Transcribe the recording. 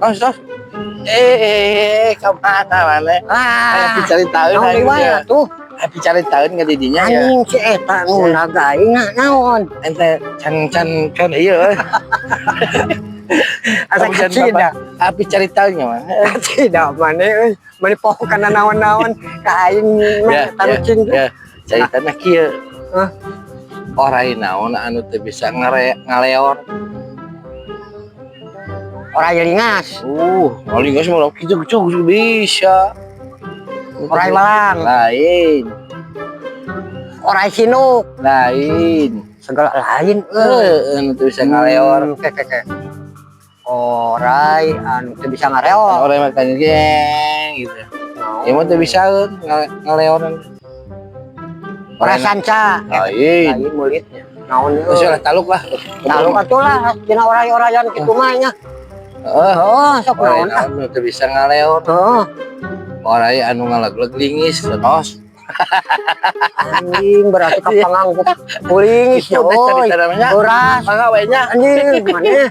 Tos, tos. Eh, kemana mana? Ah, Aya picaritaeun naon aing deui wae ya. atuh. Aya picaritaeun ka didinya ya. Anjing, si eta nu naga aing naon? Ente can can can ieu euy. Asa Kamu jangan kacida. Bapak. Api caritaeun mah. Kacida maneh euy. Maneh poho kana naon-naon ka aing mah Ya, tarucing. ya. Caritana kieu. Hah? Orai naon anu teu bisa ngaleor? Orai lingas. Lingas mah kitu kitu bisa. Orai malang. Lain. Orai sinuk. Lain. Segala lain euy. Heeh, anu teu bisa ngaleor. Ke ke ke. Orai anu teu bisa ngareor. Orai mah kan geng gitu. Ya mah teu bisa ngaleoran. Orai sanca. Lain. Lain mulitnya. Naon Terus euy? Lah taluk lah. Taluk atuh lah dina orai-orayan kitu mah nya. Heeh. Oh, sok Orai naon ah. naon nu teu bisa ngaleor? Heeh. Orai anu ngalegleg lingis tos. Anjing, berarti ka pangangkuk ku lingis Itu teh euy. carita namanya. Beras. Mangga we nya. Anjing, maneh.